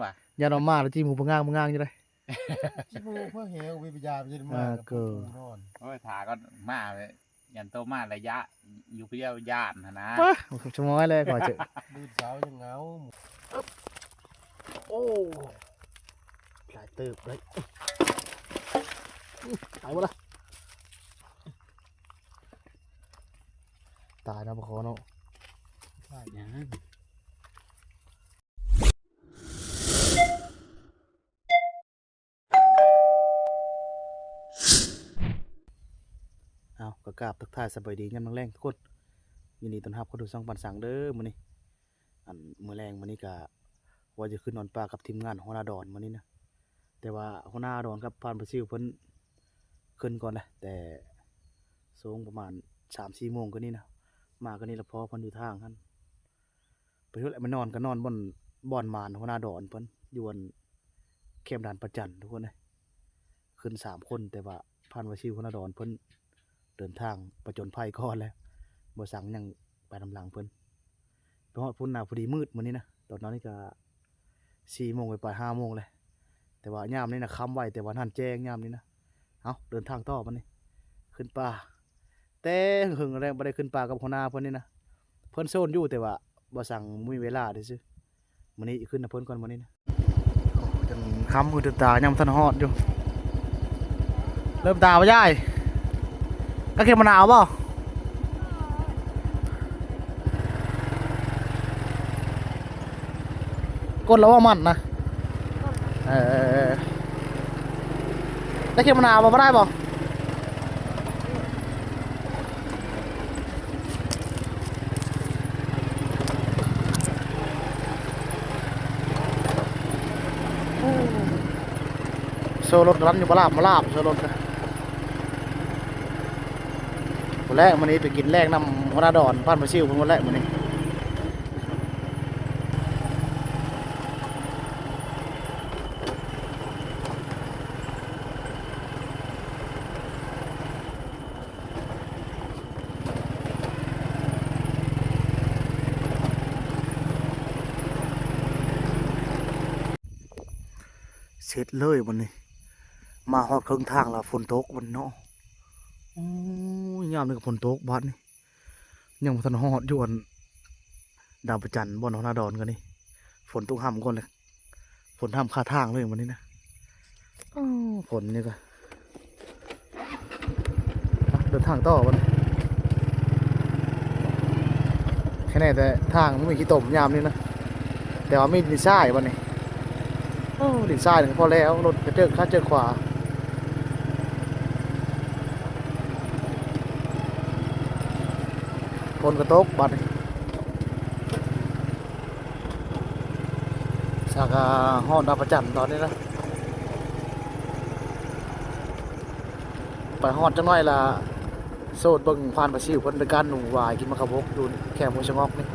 ວ່າ ຢ້ານວ່າມາແລ້ວຈິໝູປະງາງປະງາງຢູ່ເດ້. ຊິໝູເພື່ອແຫວ ວິທະຍາໄປເຮັດມາ ເອີ ກໍ ໂອ້ຍ ຖ້າກ່ອນມາເລີຍ ຢ້ານໂຕມາລະຢ້ານ ຢູ່ຜູ້ດຽວຢ້ານຫັ້ນນະ. ປະ ສະໝອຍແລ້ວກໍເຈີ ຕື່ນເຊົ້າຍັງເຫງົາ. ໂອ້ ຫຼາຍເຕີບເລີຍ. ຕາຍບໍ່ລະ? ຕາຍເນາະ ປາຄໍເນາະ. ຕາຍຫຍັງ? ເອົາ ກໍກາບທັກທາຍສະບາຍດີຍາມແລງໆ ທຸກຄົນ. ຍິນດີຕ້ອນຮັບເຂົ້າສູ່ຊ່ອງປານສັງເດີ. ມື້ນີ້ ອັນ ມື້ແລງມື້ນີ້ກະວ່າຈະຂຶ້ນນອນປ່າກັບທີມງານຫົວໜ້າດອນມື້ນີ້ນະ, ແຕ່ວ່າຫົວໜ້າດອນກັບພານປາຊິວເພິ່ນຂຶ້ນກ່ອນແຫຼະ ແຕ່ຊ່ວງປະມານສາມສີ່ໂມງກວ່ານີ້ນະ. ມາກວ່ານີ້ລະພໍ້ເພິ່ນຢູ່ທາງຫັ້ນ ໄປພຸ້ນແຫຼະ ມານອນກໍນອນບ່ອນ ບ່ອນໝານຫົວໜ້າດອນເພິ່ນ ຢູ່ອັນ ແຄມດ່ານປະຈັນ ທຸກຄົນເອີຍ. ຂຶ້ນສາມຄົນ ແຕ່ວ່າພານປາຊິວຫົວໜ້າດອນເພິ່ນເດີນທາງປະຈົນໄພກ່ອນແລ້ວ ບໍ່ສັ່ງຫຍັງ ໄປນຳຫຼັງເພິ່ນ. ໄປຮອດພຸ້ນນະ ພໍດີມືດມື້ນີ້ນະ ຕອນນັ້ນນີ້ກໍສີ່ໂມງປາຍໆ ຫ້າໂມງແລ້ວ ແຕ່ວ່າຍາມນີ້ນະຄ່ຳໄວ ແຕ່ວ່ານັ້ນແຈ້ງຍາມນີ້ນະ. ເອົ້າ ເດີນທາງຕໍ່ບັດນີ້ ຂຶ້ນປ່າ ແຕ່ເຫິງໆແລ້ວບໍ່ໄດ້ຂຶ້ນປ່າກັບຫົວໜ້າເພິ່ນນີ້ນະ. ເພິ່ນໂຊນຢູ່ ແຕ່ວ່າບໍ່ສັ່ງມີເວລາຊື່ໆ. ມື້ນີ້ຂຶ້ນນຳເພິ່ນກ່ອນມື້ນີ້ນະ. ໂອ້ ຈົນຄ່ຳ ມືດຕາ ຍັງບໍ່ທັນຮອດຢູ່. ເລີ່ມຕາບໍ່ຍາຍ? ກະເຂັມມະນາວບໍ່? ກົດແລ້ວບໍ່ມັນນະ? ເອີ ໄດ້ເຂັມມະນາວບໍ່? ບໍ່ໄດ້ບໍ່? ໂອ້ ໂຊລົດກຳລັງຢູ່ ບໍ່ລາບ ບໍ່ລາບ ໂຊລົດກະ. ພຸ້ນແຫຼະ ມື້ນີ້ໄປກິນແລງນຳຫົວໜ້າດອນ ພານປາຊິວພຸ້ນແຫຼະມື້ນີ້. ເສັດເລີຍບັດນີ້ ມາຮອດເຄິ່ງທາງແລ້ວ ຝົນຕົກບັດເນາະ. ໂອ້ຍ ຍາມນີ້ກໍຝົນຕົກບັດນີ້. ຍັງບໍ່ທັນຮອດຢູ່ອັນດາວພະຈັນ ບ່ອນຫົວໜ້າດອນກັນນີ້ ຝົນຕົກຮ່ຳກ່ອນເລີຍ ຝົນຮ່ຳຄາທາງເລີຍມື້ນີ້ນະ. ໂອ້ ຝົນນີ້ກະ ເດີນທາງຕໍ່ບັດນີ້. ແຄ່ແນ່ແຕ່ທາງບໍ່ມີຂີ້ຕົມຍາມນີ້ນະ ແຕ່ວ່າມີດິນຊາຍບັດນີ້. ໂອ້ ດິນຊາຍນີ້ກໍພໍແລ້ວ ລົດກະເຈິກຊ້າຍເຈິກຂວາ. ຝົນກໍຕົກບັດນີ້ ສາກະຮອດດາວພະຈັນຕອນນີ້ນະ. ໄປຮອດຈັກໜ້ອຍລະ ໂຊດເບິ່ງພານປາຊິວເພິ່ນໄປກ້ານໜູຫວາຍກິນໝາກກະບົກຢູ່ແຄມຫ້ວຍສະຫງົອກນີ້.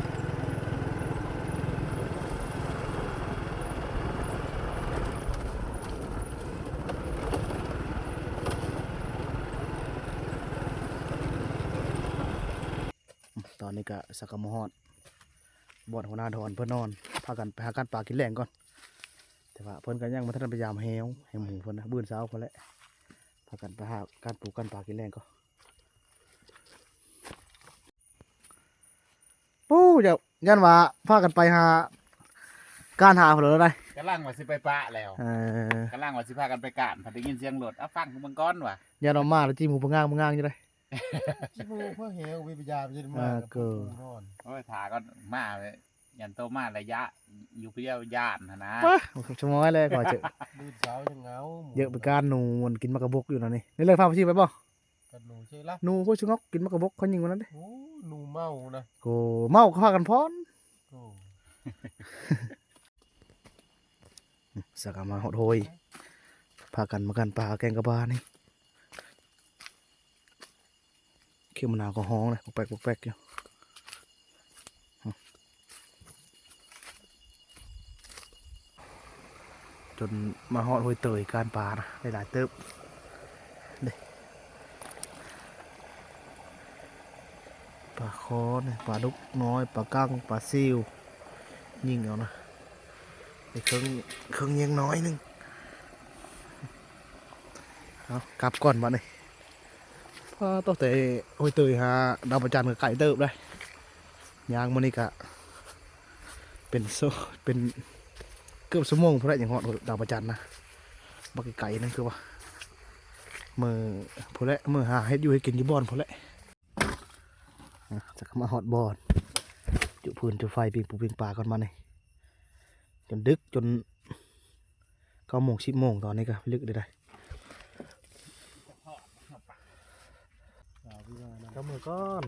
ຕອນນີ້ກະສັກກະມາຮອດບ່ອນຫົວໜ້າດອນເພິ່ນນອນ ພາກັນໄປຫາກ້ານປາກິນແລງກ່ອນ. ແຕ່ວ່າເພິ່ນກໍຍັງບໍ່ທັນໄດ້ໄປຢາມແຮ້ວໃຫ້ໝູເພິ່ນນະ ມື້ເຊົ້າພຸ້ນແຫຼະ ພາກັນໄປຫາກ້ານປູກ້ານປາກິນແລງກ່ອນ. ໂອ້ ຢ້ານ ຢ້ານວ່າພາກັນໄປຫາ ການຫາພຸ້ນແລ້ວໃດ໋. ກຳລັງວ່າຊິໄປປະແລ້ວ ເອີ ກຳລັງວ່າຊິພາກັນໄປການ ພັດໄດ້ຍິນສຽງລົດ ເອົາຟັງເບິ່ງກ່ອນວ່າ ຢ້ານວ່າມາແລ້ວຈິໝູປະງາງປະງາງຢູ່ໃດ໋. ຊິໝູເພື່ອແຫວ ວິທະຍາໄປເຮັດມາ ເອີ ກໍ ກໍປູນອນ. ໂອ້ຍ ຖ້າກ່ອນມາເລີຍ ຢ້ານໂຕມາລະຢ້ານ ຢູ່ຜູ້ດຽວຢ້ານຫັ້ນນະ. ປະ ສະໝອຍແລ້ວກໍເຈີ ຕື່ນເຊົ້າຍັງເຫງົາ. ເຍອະໄປການໜູ ມັນກິນໝາກກະບົກຢູ່ນະນີ້. ນີ້ເລີຍພາປາຊິວໄປບໍ່? ກັບໜູເຊີລະ ໜູໂຄດສະຫງົອກ ກິນໝາກກະບົກ ເຂົາຍິງວ່ານັ້ນເດ້. ໂອ້ ໜູເມົານະ. ໂກ ເມົາກໍພາກັນພອນ. ໂກ ສາກະມາຮອດໂຮຍ ພາກັນມາກັ້ນປາແກງກະບານີ້. ເຂັມມະນາວກໍຮ້ອງແລ້ວ ປົກແປັກ ປົກແປັກຢູ່. ຈົນມາຮອດຫ້ວຍເຕີຍ ການປານະ ໄດ້ຫຼາຍເຕີບເດ້. ປາຄໍ່ນີ້ ປາດຸກນ້ອຍ ປາກັງ ປາຊິວ ຍິງເອົານະ. ໄດ້ເຄິ່ງ ເຄິ່ງຍັງໜ້ອຍໜຶ່ງ. ເອົາ ກັບກ່ອນບັດນີ້. ປ້າ ຕັ້ງແຕ່ຫ້ວຍເຕີຍຫາດາວພະຈັນກໍໄກເຕີບເດ້. ຍ່າງມານີ້ກະເປັນຊົ່ວ ເປັນເກືອບຊົ່ວໂມງພຸ້ນແຫຼະ ຍັງຮອດດາວພະຈັນນະ. ບັກໄກໆນັ້ນຄືວ່າ ມື້ພຸ້ນແຫຼະ ມື້ຫາເຮັດຢູ່ເຮັດກິນຢູ່ບ່ອນພຸ້ນແຫຼະ. ອ່ະ ຈະມາຮອດບ່ອນ ຈຸຟືນຈຸໄຟ ປີ້ງປູປີ້ງປາກ່ອນມານີ້ ຈົນດຶກ ຈົນເກົ້າໂມງ ສິບໂມງ. ຕອນນີ້ກໍລຶກເດ້ ເຈົ້າມືກ່ອນ.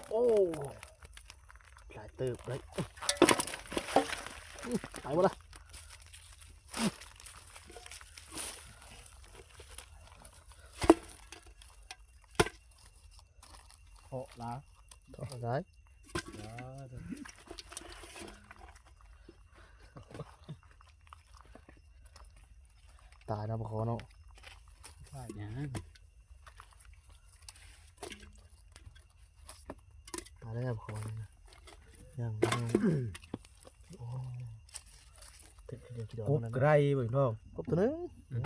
ໂອ້ ຫຼາຍເຕີບເດ້. ໄປບໍ່ລະ? ເທາະລາ ເທາະລາຍ. ຕາຍເນາະ ປາຄໍເນາະ. ຕາຍຫຍັງ? ຕາຍແລ້ວ ປາຄໍນີ້ນະ. ຍັງ ຍັງ. ໂອ້ ເຕັມເຂົ້າເດີ ກິນດອກ ກົບ ນັ້ນນະ ໄກລເວີຍນ້ອງ. ກົບຕົວໜຶ່ງ. ອືມ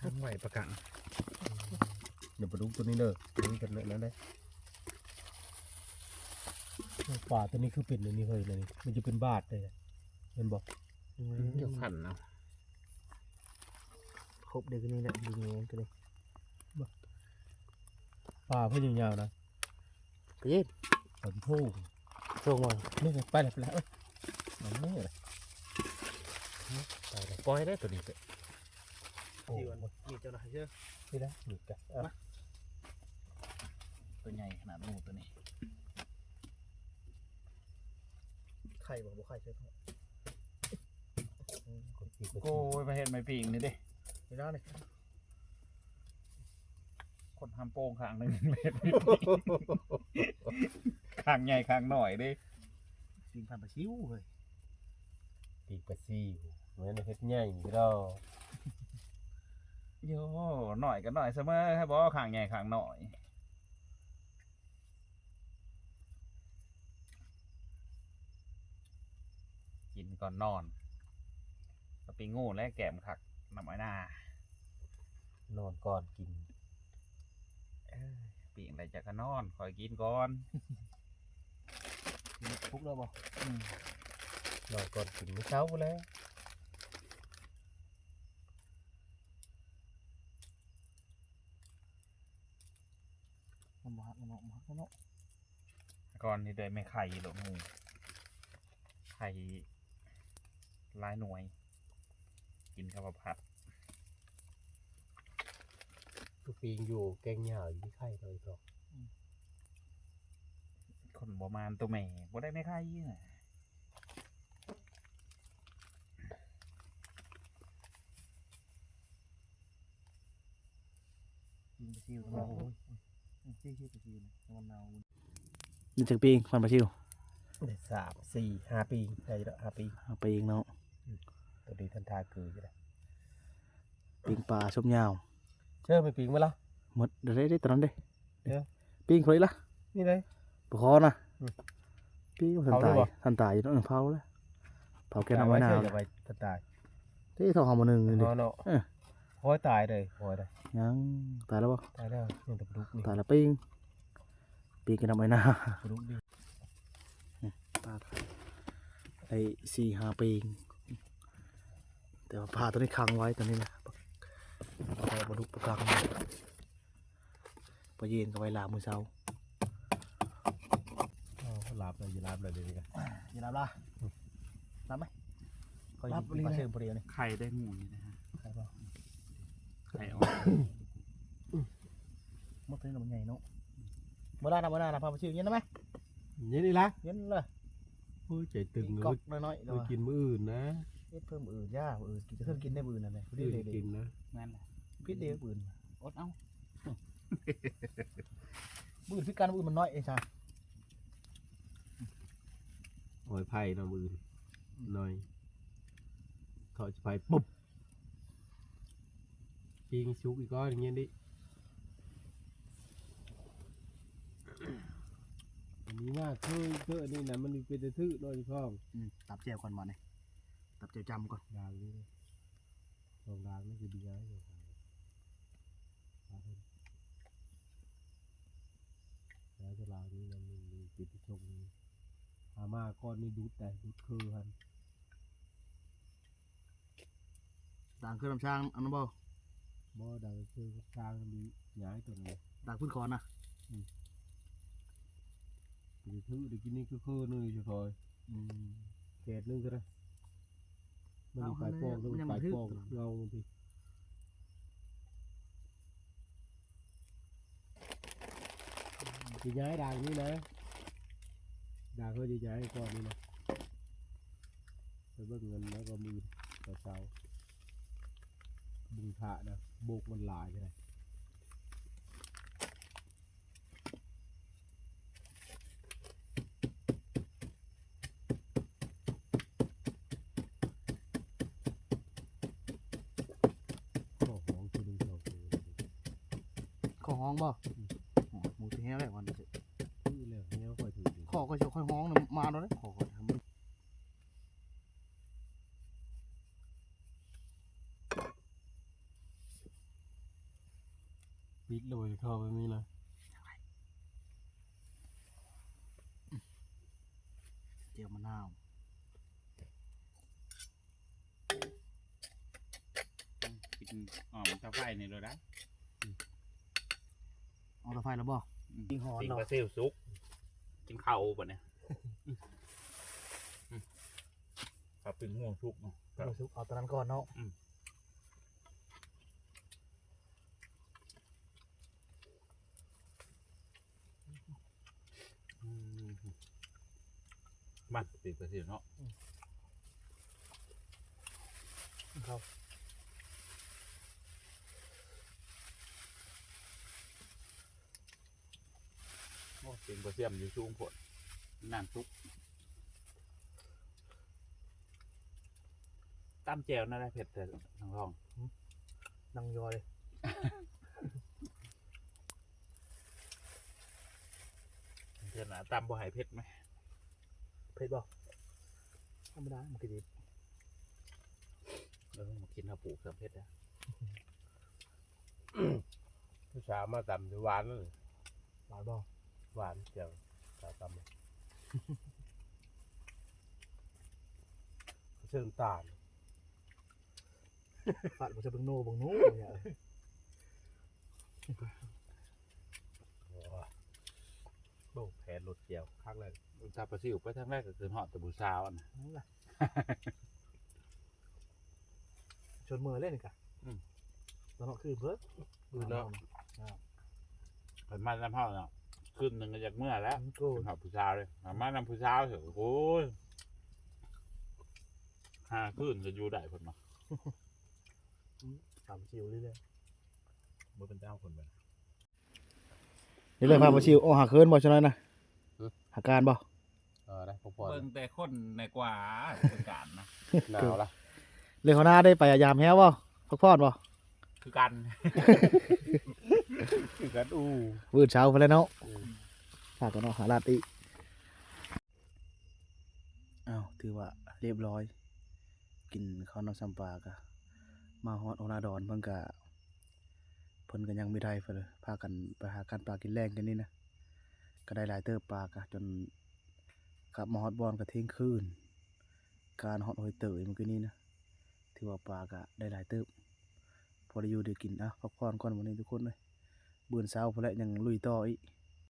ທັງໄຫວປາກັນ. ອືມ ດຽວປາດຸກຕົວນີ້ເດີ ຕົວນີ້ກັນເລີຍນັ້ນເດ້. ປາຕົວນີ້ຄືເປັນອັນນີ້ເຮີ້ຍ ມັນຈະເປັນບາດເດ້ ແມ່ນບໍ່? ອືມ ຈະພັນເອົາ. ຄົບເດ້ ຄືນີ້ແຫຼະ ດີແຮງຕົວນີ້. ປາເພິ່ນຍາວໆນະ. ໄປເຮັດ ເພິ່ນໂພງ ໂພງວ່າ ນີ້ ໄປແລ້ວ ໄປແລ້ວ. ເອີ ເອົານີ້ແຫຼະ ໄປແລ້ວ ປ່ອຍໄດ້ຕົວນີ້. ໂອ້ ນີ້ເຈົ້ານາຍເດີ ນີ້ນະ ນີ້ກະ ມາ ຕົວໃຫຍ່ຂະໜາດໝູຕົວນີ້. ໄຂ່ບໍ່? ບໍ່ໄຂ່ເດີ. ໂອ້ຍ ໄປເຮັດໄມ້ປີ້ງນີ້ເດ້ ນີ້ນະ ນີ້. ຄົນຫຳໂປ່ງຂ້າງໜຶ່ງ ຂ້າງໃຫຍ່ຂ້າງໜ້ອຍເດ້. ປີ້ງພັນປາຊິວເຮີ້ຍ ປີ້ງປາຊິວ ແມ່ນເຮັດໃຫຍ່ດອກ. ໂຢ ໜ້ອຍກໍໜ້ອຍສະເໝີ ໃຫ້ບໍ່ ຂ້າງໃຫຍ່ຂ້າງໜ້ອຍ. ກິນກ່ອນນອນ ກໍປີ້ງງູແຫຼະ ແກ້ມຄັກ ນ້ຳອ້ອຍນາ. ນອນກ່ອນກິນ. ເອີ ປີ້ງໄດ້ຈັກກະນອນ ຂ້ອຍກິນກ່ອນ. ປຸກແລ້ວບໍ່? ອືມ ນອນກ່ອນກິນມື້ເຊົ້າພຸ້ນແຫຼະ. ມັນບໍ່ຫັກແລ້ວເນາະ ບໍ່ຫັກແລ້ວເນາະ. ກ່ອນນີ້ໄດ້ແມ່ໄຂ່ໂລດ ໄຂ່ຫຼາຍໜ່ວຍ ກິນກັບເຂົ້າຜັດ. ຄືປີ້ງຢູ່ແກງຫຍ້າຢູ່ທີ່ໄຂ່ເນາະ ອີ່ພໍ່. ອືມ ຄົນບໍ່ມານໂຕແມ່ ບໍ່ໄດ້ແມ່ໄຂ່ນະ. ປີ້ງປາຊິວ ໂອ້ຍ ປີ້ງປາຊິວ ມັນໜາວ. ນີ້ຈັກປີ້ງ ພັນປາຊິວ? ໄດ້ສາມ ສີ່ ຫ້າປີ້ງ ໄດ້ຢູ່ດອກ ຫ້າປີ້ງ ຫ້າປີ້ງເນາະ. ອືມ ຕົວນີ້ທັນທາຄືຢູ່ເດ້. ປີ້ງປາສົບຍາວ ເຊີ ໄປປີ້ງມາລະ ໝົດເດ້ ເດ້ ຕົວນັ້ນເດ້. ເອີ ປີ້ງເຂົາອີກລະ ນີ້ເດ້ ປາຄໍນະ. ອືມ ປີ້ງ ເຜົາ ທັນຕາຍ ທັນຕາຍຢູ່ເນາະ. ເອີ ເຜົາແລ້ວ ເຜົາແກ່ນ້ຳໄວ້ນານ ໄວ້ທັນຕາຍ. ເດ້ ທ້ອງເຮົາມື້ໜຶ່ງນີ້ເດ້ເນາະ. ເອີ ໂອ້ຍ ຕາຍເດ້ ໂອ້ຍ ຍັງ ຕາຍແລ້ວບໍ່? ຕາຍແລ້ວ ຍັງແຕ່ປາດຸກນີ້ ຕາຍແລ້ວ. ປີ້ງ ປີ້ງແກ່ນ້ຳໄວ້ນາ ປາດຸກນີ້ ປາໄດ້ສີ່ຫ້າປີ້ງ. ແຕ່ວ່າປາຕົວນີ້ຂັງໄວ້ ຕົວນີ້ນະ ປາ ປາດຸກ ປາຄັງ. ປາເຢັນກໍໄວ້ລາບມື້ເຊົ້າ. ເອົາ ລາບເລີຍ ຢ່າລາບເລີຍ ດຽວນີ້ກະ ຢ່າລາບລະ ລາບໄໝ? ຂ້ອຍລາບ ກິນ ລາບ ປາເຊີມຜູ້ດຽວນີ້. ໄຂ່ໄດ້ໝູນີ້ນະ ໄຂ່ບໍ່? ໄຂ່ອອກ ໝົດເທົ່ານີ້ລະ ມັນໃຫຍ່ເນາະ. ບໍ່ລາບນະ ບໍ່ລາບນະ ພາໄປຊື້ເຢັນໄດ້ໄໝ? ເຢັນອີກລະ ເຢັນລະ. ໂອ້ຍ ໃຈຕຶງ ກິນກອກນ້ອຍໆ ເອີ ກິນມື້ອື່ນນະ ເຮັດເພີ່ມມື້ອື່ນ. ຢ່າ ມື້ອື່ນກິນ ເພິ່ນກິນໄດ້ມື້ອື່ນນະ ເພິ່ນກິນນະ. ແມ່ນລະ ຜິດເດ້ມື້ອື່ນ ອົດເອົາ. ມື້ອື່ນຄືກັນ ມື້ອື່ນມັນນ້ອຍເອຊາ. ໂອ້ຍ ໄຟເນາະ ມື້ອື່ນນ້ອຍ ເຂົາຈະໄຟປຸບ. ປີ້ງສຸກອີກກ່ອນ ຢ່າງນີ້. ອັນນີ້ນະ ຄື ຄືອັນນີ້ນະ ມັນເປັນຕາຖືເນາະ ເຈົ້າຂອງ. ອືມ ຕຳແຈ່ວກ່ອນບາດນີ້ ຕຳແຈ່ວຈ້ຳກ່ອນ. ດາງນີ້ ສອງດາງນີ້ຊິເບຍຢູ່ ແລ້ວຈະລາງນີ້ນະ ມັນ ມັນເປັນທີ່ຊົງນີ້ ຫາມາກ່ອນນີ້ດຸດໄດ໋ ດຸດເຄືຫັ້ນ. ດາງເຄືອນ້ຳຊ້າງອັນນັ້ນບໍ່? ບໍ່ ດາງເຄືອນ້ຳຊ້າງນີ້ ຍ້າຍຕົວນັ້ນ ດາງພື້ນຄອນນະ. ອືມ ຄືໄດ້ກິນນີ້ຄືຄືໜຶ່ງ ອືມ ແຂດໜຶ່ງເທົ່າໃດ ມັນໄປປອງ ມັນໄປປອງເງົາມັນຕິ ຊິຍ້າຍດາງນີ້ນະ ດາງເຮົາຊິຍ້າຍກ່ອນນີ້ນະ ໄປເບິ່ງເງິນແລ້ວກໍມື້ເຊົ້າ ບຸງພະນະ ໂບກມັນຫຼາຍເທົ່າໃດ. ຂໍຮ້ອງຄືໜຶ່ງສອງໂຕ ຂໍຮ້ອງບໍ່? ອືມ ໂອ້ຍ ໝູຊິແຮວແລ້ວວັນນີ້ ຄືແລ້ວແຮວຂ້ອຍຖືກ ຂໍກໍຊິຄ່ອຍຮ້ອງນຳມາໂລດເດ້ ຂໍກໍທຳ. ປິດເລີຍ ເຂົ້າໄປມີເລີຍ ແຈ່ວມະນາວ. ກິນຫອມຕາໄຟນີ້ໂລດໄດ໋. ອືມ ເອົາຕາໄຟແລ້ວບໍ່? ອືມ ກິນຫອມ ປີ້ງ ເນາະ ປາຊິວສຸກ ກິນເຂົ້າບັດນີ້. ອືມ ຖ້າເປັນຫວງສຸກເນາະ ຫວງສຸກ ເອົາຕົວນັ້ນກ່ອນເນາະ. ອືມ ອືມ ມັນເປັນປາຊິວເນາະ. ອືມ ເຂົ້າ ໂອ້ ເປັນປາຊິວຢູ່ສູງໂພດ ນ້ຳສຸກ. ຕຳແຈ່ວນັ້ນແຫຼະເຜັດແທ້ ນາງທອງ. ຫືມ ນັ່ງຍໍເລີຍ ເທື່ອໜ້າຕຳບໍ່ໃຫ້ເຜັດແມະ. ເຜັດບໍ່? ທຳມະດາ ມັນກະດິບ. ເອີ ມາກິນເຮົາປູກເຄື່ອງເຜັດເດ້. ຜູ້ສາວມາຕຳຢູ່ຫວານນັ້ນ. ຫວານບໍ່? ຫວານແຈ່ວ ສາວຕຳ ເຊີນຕານ. ປາດບໍ່ໃສ່ເບິ່ງໂນ ເບິ່ງໂນ ເບິ່ງໂນ. ໂອ້ ໂອ້ ແຜນລົດກ່ຽວຄັກເລີຍ. ຖ້າປາຊິວໄປທາງໃດກໍຄືຮອດແຕ່ຜູ້ສາວຫັ້ນນະ ນັ້ນລະ. ຊົນເມືອເລີຍນີ້ກະ. ອືມ ຕອນເຮົາຄືເພິ່ນ ຄືເນາະ. ອ່າ ເພິ່ນມານຳເຮົາເນາະ ຄືນໜຶ່ງກໍຢາກເມືອແລ້ວ. ອືມ ຄືນຮອດຜູ້ສາວເລີຍ ມານຳຜູ້ສາວເທື່ອ ໂອ້ຍ ຫ້າຄືນກໍຢູ່ໄດ້ເພິ່ນວ່າ. ອືມ ຕາມຊິວເລື້ອຍໆ ບໍ່ເປັນຕາເອົາຄົນໄປ. ນີ້ເລີຍພາປາຊິວ ໂອ້ ຫາຄືນບໍ່ຊັ້ນນະ? ຫື? ຫາການບໍ່? ເອີ ໄດ້ ພໍໆ ເບິ່ງແຕ່ຄົນໃນກວ່າ ຄືການນະ. ໜາວລະ ເລີຍຫົວໜ້າໄດ້ໄປຢາມແຮວບໍ່? ພັກຜ່ອນບໍ່? ຄືກັນ ຄືກັນ. ອູ້ ມື້ເຊົ້າພຸ້ນແຫຼະເນາະ. ອືມ ພາກັນອອກຫາລາດອີກ. ອ້າວ ຖືວ່າຮຽບຮ້ອຍ ກິນເຂົ້ານ້ຳຊຳປາກະ ມາຮອດຫົວໜ້າດອນເພິ່ນກະ ເພິ່ນກໍຍັງມີໄດ້ ເພິ່ນພາກັນໄປຫາການປາກິນແລງກັນນີ້ນະ ກໍໄດ້ຫຼາຍເຕີບ. ປາກະຈົນກັບມາຮອດບ່ອນກໍທ່ຽງຄືນ ການຮອດຫ້ວຍເຕີຍມື້ກີ້ນີ້ນະ ຖືວ່າປາກະໄດ້ຫຼາຍເຕີບ ພໍໄດ້ຢູ່ໄດ້ກິນ. ອ່ະ ພັກຜ່ອນກ່ອນວັນນີ້ທຸກຄົນເອີຍ ມື້ເຊົ້າພຸ້ນແຫຼະຍັງລຸຍຕໍ່ອີກ.